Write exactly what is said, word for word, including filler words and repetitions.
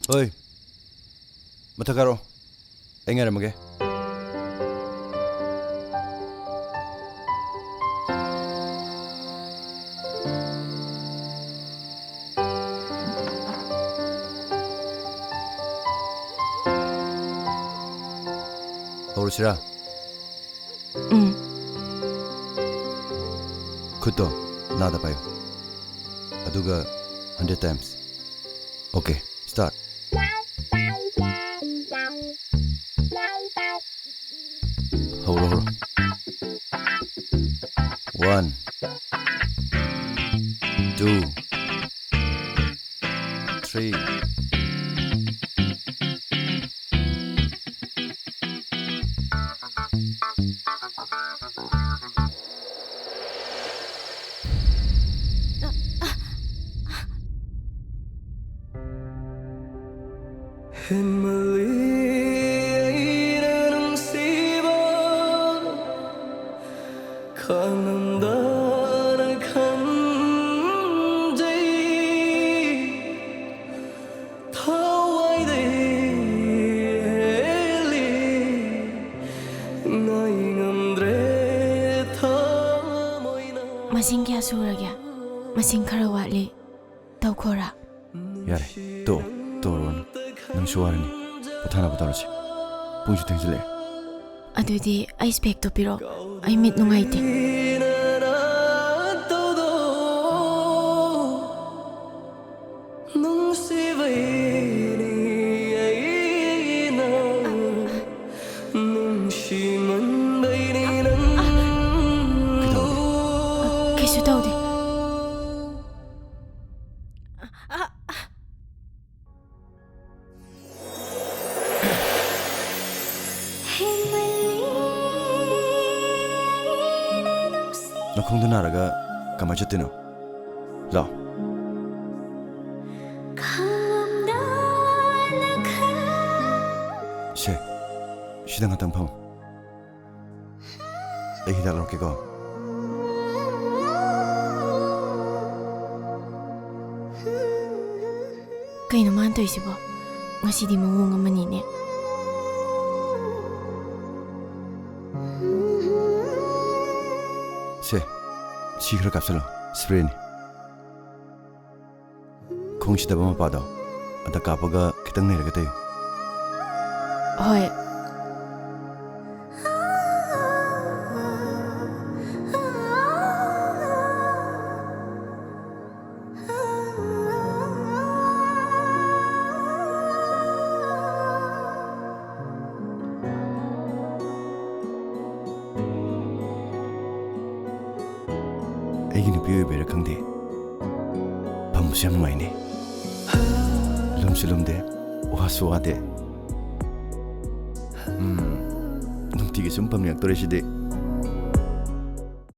ꯍꯣꯏ, ꯃꯊꯛ ꯀꯥꯔꯣ, ꯑꯩ ꯉꯥꯏꯔꯝꯃꯒꯦ꯫ ꯍꯧꯔꯁꯤꯔꯥ? ꯎꯝ꯫ ꯈꯨꯠꯇꯣ ꯅꯥꯗ ꯄꯥꯏꯌꯨ, ꯑꯗꯨꯒ hundred times. Okay, start. ꯍꯧꯔꯣ, ꯍꯧꯔꯣ꯫ One, two, three. ꯍꯦꯟꯃꯜꯂꯤ ꯑꯩꯅ ꯅꯨꯡꯁꯤꯕ, ꯈꯥꯡꯉꯝꯗꯅ ꯈꯟꯖꯩ꯫ ꯊꯋꯥꯏꯗꯩ ꯍꯦꯜꯂꯤ, ꯉꯥꯏ ꯉꯝꯗ꯭ꯔꯦ ꯊꯃꯣꯏꯅ꯫ ꯃꯁꯤꯡ ꯀꯌꯥ ꯁꯨꯔꯒꯦ? ꯃꯁꯤꯡ ꯈꯔ ꯋꯥꯠꯂꯤ꯫ ꯇꯧꯈꯣꯔꯥ? ꯌꯥꯔꯦ, ꯇꯣꯛꯑꯣ, ꯇꯣꯛꯑꯣ, ꯔꯣꯍꯟ꯫ ꯅꯪꯁꯨ ꯋꯥꯔꯅꯤ꯫ ꯄꯣꯊꯥꯅꯕ ꯇꯧꯔꯁꯤ꯫ ꯄꯨꯡꯁꯨ ꯊꯦꯡꯖꯤꯜꯂꯛꯑꯦ꯫ ꯑꯗꯨꯗꯤ ꯑꯩ ꯁ꯭ꯄꯦꯛꯇꯣ ꯄꯤꯔꯣ꯫ ꯑꯩ ꯃꯤꯠ ꯅꯨꯡꯉꯥꯏꯇꯦ꯫ ꯅꯨꯡꯁꯤꯕꯩꯅꯤ ꯑꯩꯅ ꯅꯨꯡꯁꯤꯃꯟꯕꯩꯅꯤ ꯅꯪꯕꯨ꯫ ꯀꯩꯁꯨ ꯇꯧꯗꯦ꯫ ꯅꯈꯣꯡꯗꯣ ꯅꯥꯔꯒ ꯀꯃꯥꯏ ꯆꯠꯇꯣꯏꯅꯣ? ꯂꯥꯛꯑꯣ꯫ ꯁꯦ, ꯁꯤꯗ ꯉꯥꯛꯇꯪ ꯐꯝꯃꯨ꯫ ꯑꯩ ꯍꯤꯗꯥꯛ ꯂꯧꯔꯛꯀꯦꯀꯣ꯫ ꯀꯩꯅꯣ ꯃꯥꯅ ꯇꯧꯔꯤꯁꯤꯕꯣ? ꯉꯁꯤꯗꯤ ꯃꯑꯣꯡ ꯑꯃꯅꯤꯅꯦ꯫ ꯁꯦ, ꯁꯤ ꯈꯔ ꯀꯥꯞꯁꯤꯜꯂꯣ꯫ ꯁ꯭ꯄ꯭ꯔꯦꯅꯤ꯫ ꯈꯣꯡ ꯁꯤꯗꯕ ꯃꯄꯥꯗꯣ ꯑꯗ ꯀꯥꯞꯄꯒ ꯈꯤꯇꯪ ꯅꯩꯔꯒ ꯇꯩꯌꯨ꯫ ꯍꯣꯏ꯫ ꯑꯩꯒꯤ ꯅꯨꯄꯤ ꯑꯣꯏꯕꯩꯔꯥ ꯈꯪꯗꯦ, ꯐꯝꯕꯁꯨ ꯌꯥꯝ ꯅꯨꯡꯉꯥꯏꯅꯦ꯫ ꯂꯨꯝꯁꯨ ꯂꯨꯝꯗꯦ, ꯋꯥꯁꯨ ꯋꯥꯗꯦ꯫ ꯎꯝ, ꯅꯨꯡꯇꯤꯒꯤ ꯁꯨꯝ ꯐꯝꯅꯤꯡꯉꯛꯇꯣꯔꯦ ꯁꯤꯗꯤ꯫